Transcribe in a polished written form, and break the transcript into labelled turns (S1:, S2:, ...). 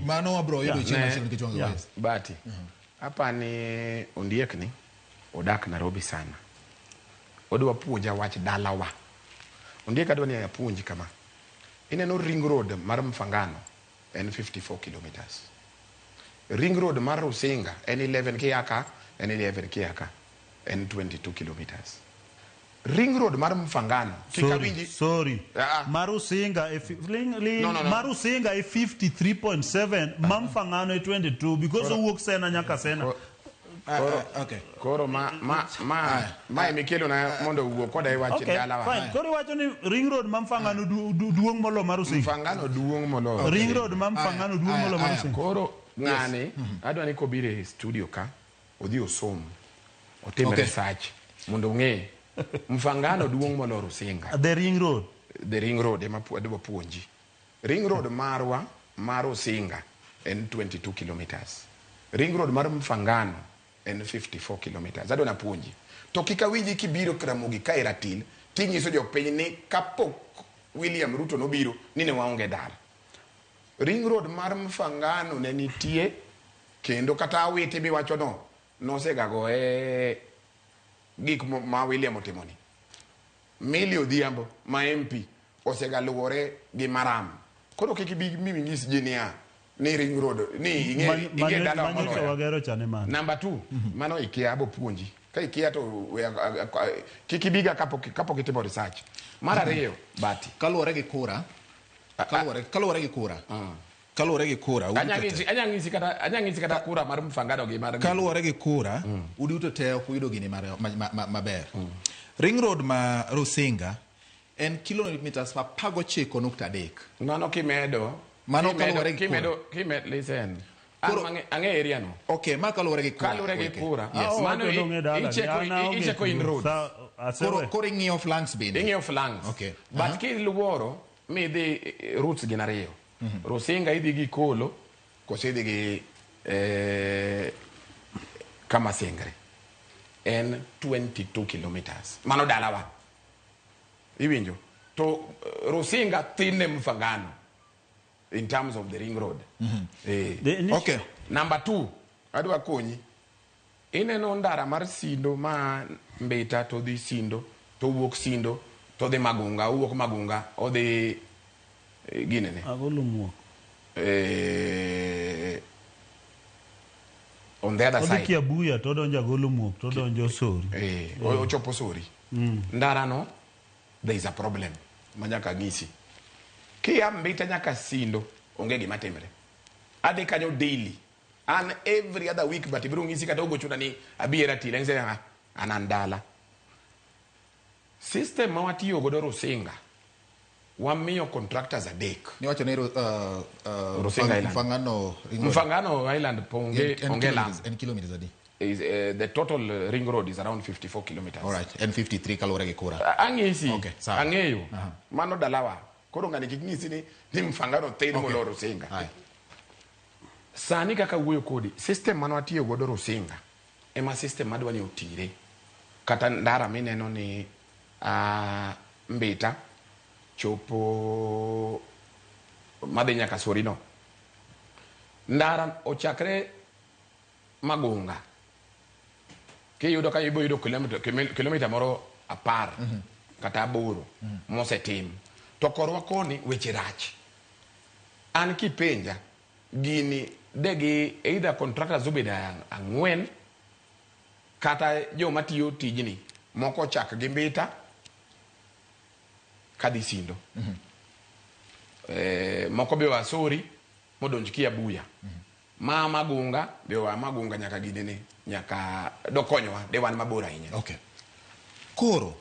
S1: Mano wabro yudo chieng' machielo nikech wang'
S2: Bati. Apani ondiek ni odak Nairobi sana. Odwa puonja wach dalawa. Ondiek adwa ni apuonji kama. Ineno ring road mar Mfangano en 54 kilometers. Ring road mar Rusinga en 11 kia ka, en 11 kia ka, en 22 kilometers. Ring road mar Mfangano kik
S3: Sorry,
S2: awinji
S3: sorry.
S2: Ah, ah.
S3: Mar Rusinga e ling, ling,
S2: No, no, no.
S3: Mar Rusinga e 53.7, ma Mfangano e 22 because owuok Sena nyaka Sena.
S2: Koro,
S1: okay.
S2: koro ma emikelo na mondo owuo koda e wach
S3: Okay,
S2: dalawa.
S3: fine. Koro iwacho ni ring road ma Mfangano duong' molo mar Rusinga.
S2: Mfangano duong' moloyo.
S3: Ring road ma Mfangano duong' molo mar
S1: Aya.
S3: Rusinga.
S2: Koro ng'ani adwa ni kobiro e studio ka odhi osom otim research mondo ong'e Mfangano duong' moloyo Rusinga.
S3: The ring road.
S2: The ring road ema adwa puonji. Ring road marwa mar Rusinga en 22 kilometers. Ring road mar Mfangano en 54 kilometers. Adwa napuonji. To kik awinji kibiro Ramogi ka e ratil tinyiso jopiny ni kapok William Ruto nobiro ni ne waonge dala. Ring road mar Mfangano ne nitie kendo kata Awiti miwachono nosegagoye gik ma William otimoni. Milly Odhiambo ma MP osegaluwore gi Maram. Koro kik ibi minyis ji niya ni ring road ni ing'e dalawa
S3: Manyocha
S2: moloya.
S3: wagero cha ne mano.
S2: Number 2, mano ikia abo puonji. Ka ikia to kik ibiga kapok itimo research. Mar ariyo, Bati.
S1: Kaluwore gi kura, kaluwore gi kura. Kaluwore gi kura,
S2: Anya ng'isi kata kura mar Mfangano gi mar
S1: kaluwore gi kura, uduto te ok uyudo gini maber. Ring road ma Rusinga en kilometers 19.3.
S2: Mano kimedo.
S1: Mano kaluwore gi kura.
S2: Kimedo, listen. Ang'e area no.
S1: Okay, ma kaluwore gi kura.
S2: Kaluwore gi kura.
S1: Yes.
S2: Mano icheko in roads.
S1: Koro ing'iyo flanks bende.
S2: Ing'iyo flanks.
S1: Okay.
S2: But kiluoro midhi routes gin ariyo. Rusinga idhi gi Kolo koso idhi gi Kamasengre. En 22 kilometers. Mano dalawa. Iwinjo? To Rusinga thin ne Mfangano in terms of the ring road.
S1: Okay.
S2: Number 2, adwa konyi. Ineno ndara mar Sindo ma Mbita to dhi Sindo, to wuok Sindo, to dhi Magunga, owuok Magunga, odhi ginene.
S3: Agolo muok.
S2: On the other
S3: Odhi
S2: side.
S3: Kiabuya to odonjo Agolo muok to odonjo Sori.
S2: Ochopo Sori. Ndara no, there is a problem ma nyaka ng'isi. Kia Mbita nyaka Sindo, onge gima timre. Adhi kanyo daily. An every other week, but ibiro ng'isi kata ogochona ni abi e ratil, ang'isi ni, an an dala. System ma watiyo godo Rusinga, wamiyo contractors adek.
S1: Niwacho ni
S2: Rusinga Island.
S1: Mfangano ring road.
S2: Mfangano Island onge lam.
S1: En kilometers adi?
S2: Is, the total ring road is around 54 kilometers.
S1: All right, en 53 kaluwore gi kura.
S2: Ang'isi,
S1: Okay, sawa.
S2: ang'eyo. Mano dalawa. Koro ng'ani kik ng'isi ni Mfangano thin moloyo Rusinga.
S1: Aye.
S2: Sani kaka wuoyo kodi, system mane watiyo godo Rusinga ema system madwa ni otire. Kata ndara mineno ni Mbita chopo madhi nyaka Sorino. Ndara ochakre Magunga. Kiyudo ka ibo yudo kilomita moro 10 kata 8 mosetim. To korwa koni weche rach. An kipenja gini de gi either contractors obedo 4 kata joma tiyo tijni moko ochak gi Mbita kadhi Sindo. Moko be oa Sori modonj Kiabuya. Ma Magunga be oa Magunga nyaka ginene nyaka dokonyowa de wan mabor ahinya.
S1: Okay. Koro,